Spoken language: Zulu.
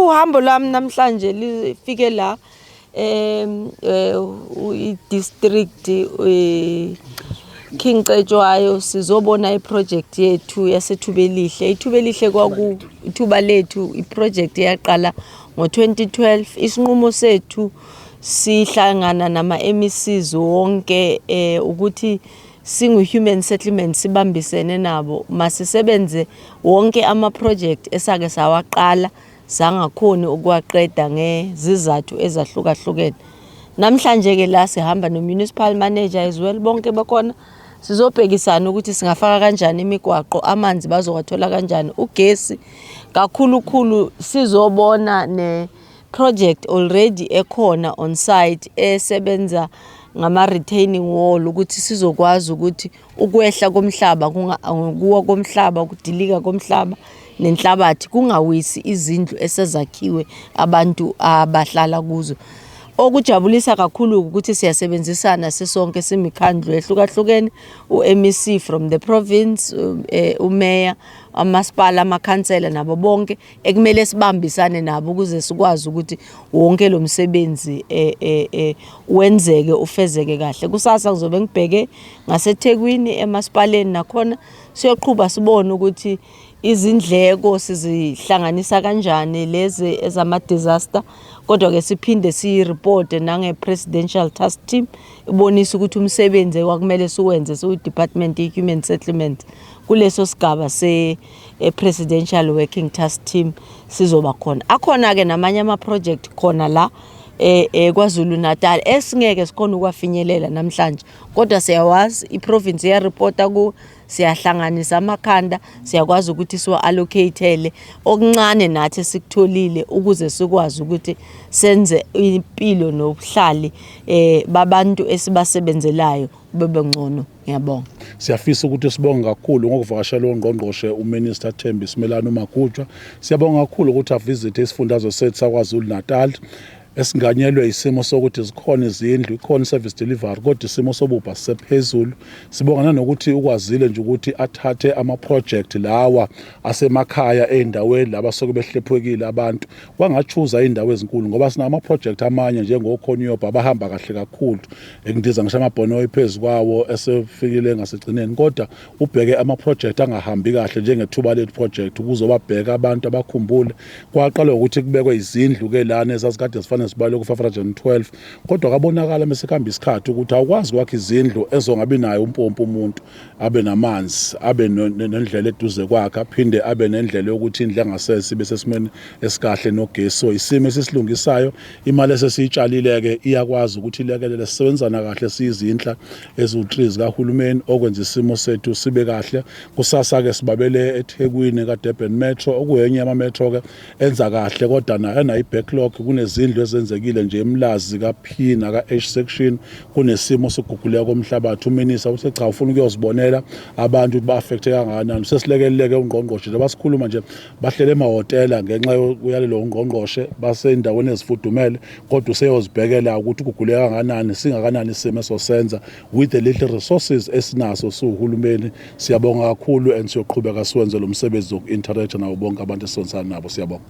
Uhambo lwami namhlanje lifike la i-district King Cetshwayo, sizobona iproject yethu yaseThubelihle. IThubelihle kwaku ithuba lethu, iproject yaqala ngo-2012. Isinqumo sethu sihlangana nama-MECs wonke ukuthi singu-human settlement sibambisene nabo, masisebenze wonke ama-project esake sawaqala sangakhoni ukuwaqeda ngezizathu ezahlukahlukene. Namhlanje-ke la sihamba no-municipal manager as well, bonke bakhona, sizobhekisana ukuthi singafaka kanjani imigwaqo, amanzi bazowathola kanjani, ugesi kakhulukhulu. Sizobona ne-project already ekhona on site esebenza ngama-retaining wall, ukuthi sizokwazi ukuthi ukwehla komhlaba, kuwa komhlaba, ukudilika komhlaba nenhlabathi kungawisi izindlu esezakhiwe abantu abahlala kuzo. Okujabulisa kakhulu ukuthi siyasebenzisana sisonke simikhandlu ehlukahlukene, u-MEC from the province, umeya, amasipala, amakhansela nabo bonke ekumele sibambisane nabo ukuze sikwazi ukuthi wonke lo msebenzi wenzeke, ufezeke kahle. Kusasa ngizobe ngibheke ngaseThekwini emasipaleni, nakhona siyoqhuba sibone ukuthi izindleko sizihlanganisa kanjani lezi ezama-disaster, kodwa-ke siphinde siyi-reporte nange-presidential task team, ibonisa ukuthi umsebenzi ekwakumele siwenze siwu-department ye-human settlement kuleso sigaba se-presidential working task team sizoba khona. Akhona-ke namanye ama-project khona la KwaZulu Natal esingeke sikhona ukwafinyelela namhlanje, kodwa siyawazi iprovince iyareporta ku siyahlanganisa amakhanda, siyakwazi ukuthi siwa-allocate-ele okuncane nathi esikutholile ukuze sikwazi ukuthi senze impilo nobuhlali babantu esibasebenzelayo bebe ngcono. Ngiyabonga. Siyafisa ukuthi sibonge kakhulu ngokuvakashela ungqongqoshe uMinister Thembi Simelane uMagutshwa. Siyabonga kakhulu ukuthi avisite isifundazwe sethu saKwaZulu Natal esinganyelwe isimo sokuthi zikhona izindlu, ikhona i-service delivery, kodwa isimo sobubha sisephezulu. Sibonga nanokuthi ukwazile nje ukuthi athathe ama-project lawa asemakhaya ey'ndaweni la basuke behlephukile abantu, wangachuza iy'ndawo ezinkulu, ngoba sinama-project amanye njengokhonyoba abahamba kahle kakhulu, ekundiza ngisho amabhonoyi phezu kwawo esefikile ngasigcineni, kodwa ubheke ama-project angahambi kahle njengethuba lethu project ukuzobabheka abantu abakhumbule. Kwaqala ukuthi kubekwe izindlu-ke lana ezazikade zifanele zibalwe ku-512, kodwa kwabonakala mesekuhamba isikhathi ukuthi awukwazi ukwakha izindlu ezongabi nayo umpompi, umuntu abe namanzi, abe nendlela eduze kwakhe, aphinde abe nendlela yokuthi indlu engasese ibe sesimweni esikahle nogesi. So isimo esisilungisayo, imali esesiyitshalile-ke iyakwazi ukuthi ilekelele. Sisebenzana kahle siyizinhla eziwu-3 zikahulumeni okwenza isimo sethu sibe kahle. Kusasa-ke sibabele eThekwini ka-Durban Metro, okuyenye yama-metro-ke enza kahle kodwa nayo enayo i-backlog. Kunezindlu ezenzekile nje eMlazi ka-P naka-H section, kunesimo sokuguguleka komhlabathi. Uminista uthe cha, ufuna ukuyozibonela abantu ukuthi ba-affecte kangakanani. Sesilekeleleke ungqongqoshe nje basikhuluma nje, bahlele emahhotela ngenxa yokuyalelwa ungqongqoshe, basendaweni ezifudumele, kodwa useyozibhekela ukuthi uguguleka kangakanani, singakanani isimo esosenza with the little resources esinaso siwuhulumeni. Siyabonga kakhulu and siyoqhubeka siwenze lo msebenzi woku-interact nabo bonke abantu esisebenzisana nabo. Siyabonga.